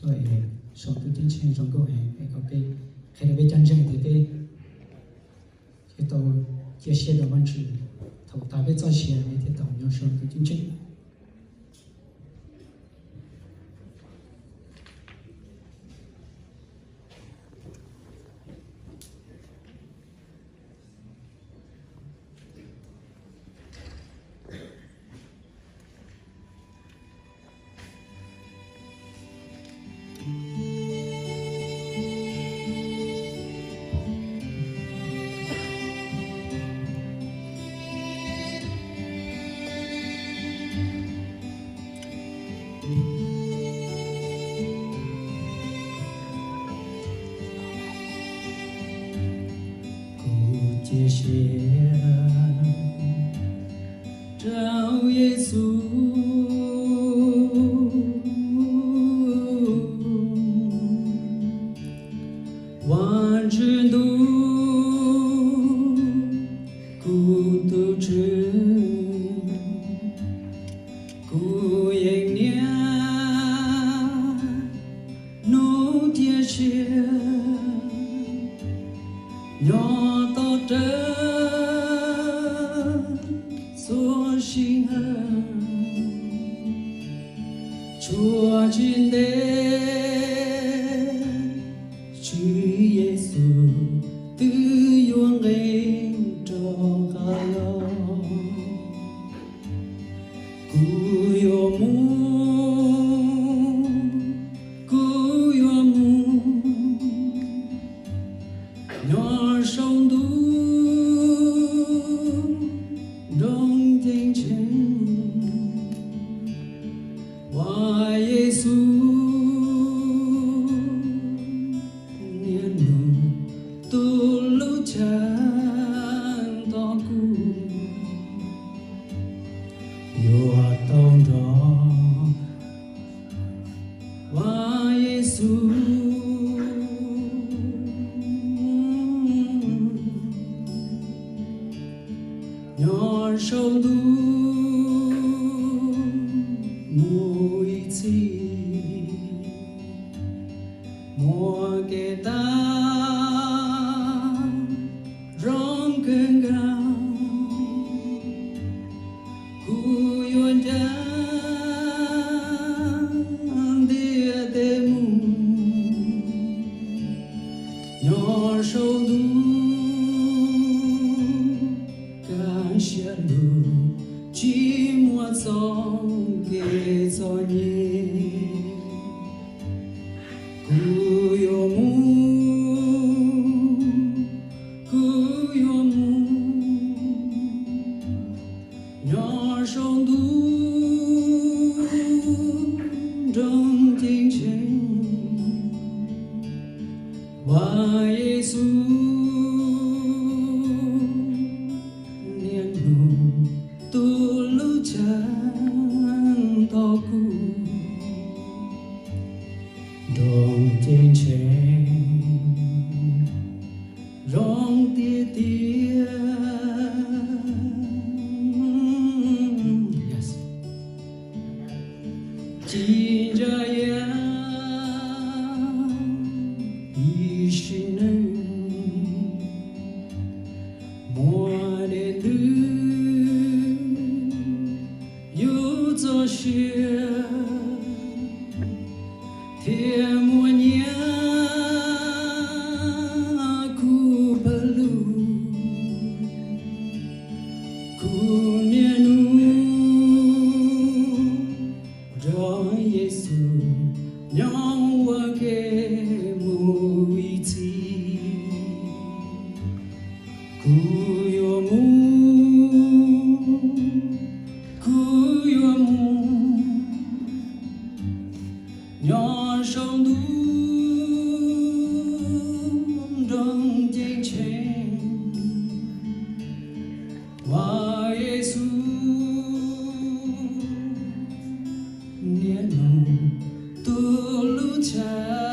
Rau es saum ntuj ceeb tsheej zoo nkauj heev es kom peb qhia rau peb cov ntseeg tias peb thiaj tau cia siab rau Vajtswv. Thaum tas peb txoj sia peb thiaj tau nyob saum ntuj ceeb tsheej. Kuv cia siab rau Yexus, Vajtswv ntuj, kuv tus Tswv. Kuv yeej niaj hnub cia siab nyob tos rawv txhua sij hawm. Tshuav tsis ntev Tswv Yexus twb yuav nqis rov qab los. Kuv yuav mus, kuv yuav mus nyob saum ntuj nroog ceeb tsheej. Ua Yexus niaj hnub tu lub chaw tos kuv, yuav tau nrog Ua Yexus nyob saum ntuj mus ib txhis, muaj kev tag zoo kawg nkaus. Kuv yuav ncav ntiaj teb mus nyob saum ntuj kaj siab lug, tsis muaj txoj kev txom nyem. Kuv yuav mus, kuv yuav mus nyob saum ntuj nroog ceeb tsheej. Ua Yexus niaj hnub tu lub chaw tos kuv, nroog ceeb tsheej zoo tiag tiag. Ci ntsa yam ib sim neej, muaj dej ntws yus txoj sia, thiab muaj nyiaj kuv pawg lug. Kuv niaj hnub nrog Yexus nyob ua ke mus ib txhis. Kuv yuav mus, kuv yuav mus nyob saum ntuj nroog ceeb tsheej. Ua Yexus niaj hnub tu lub chaw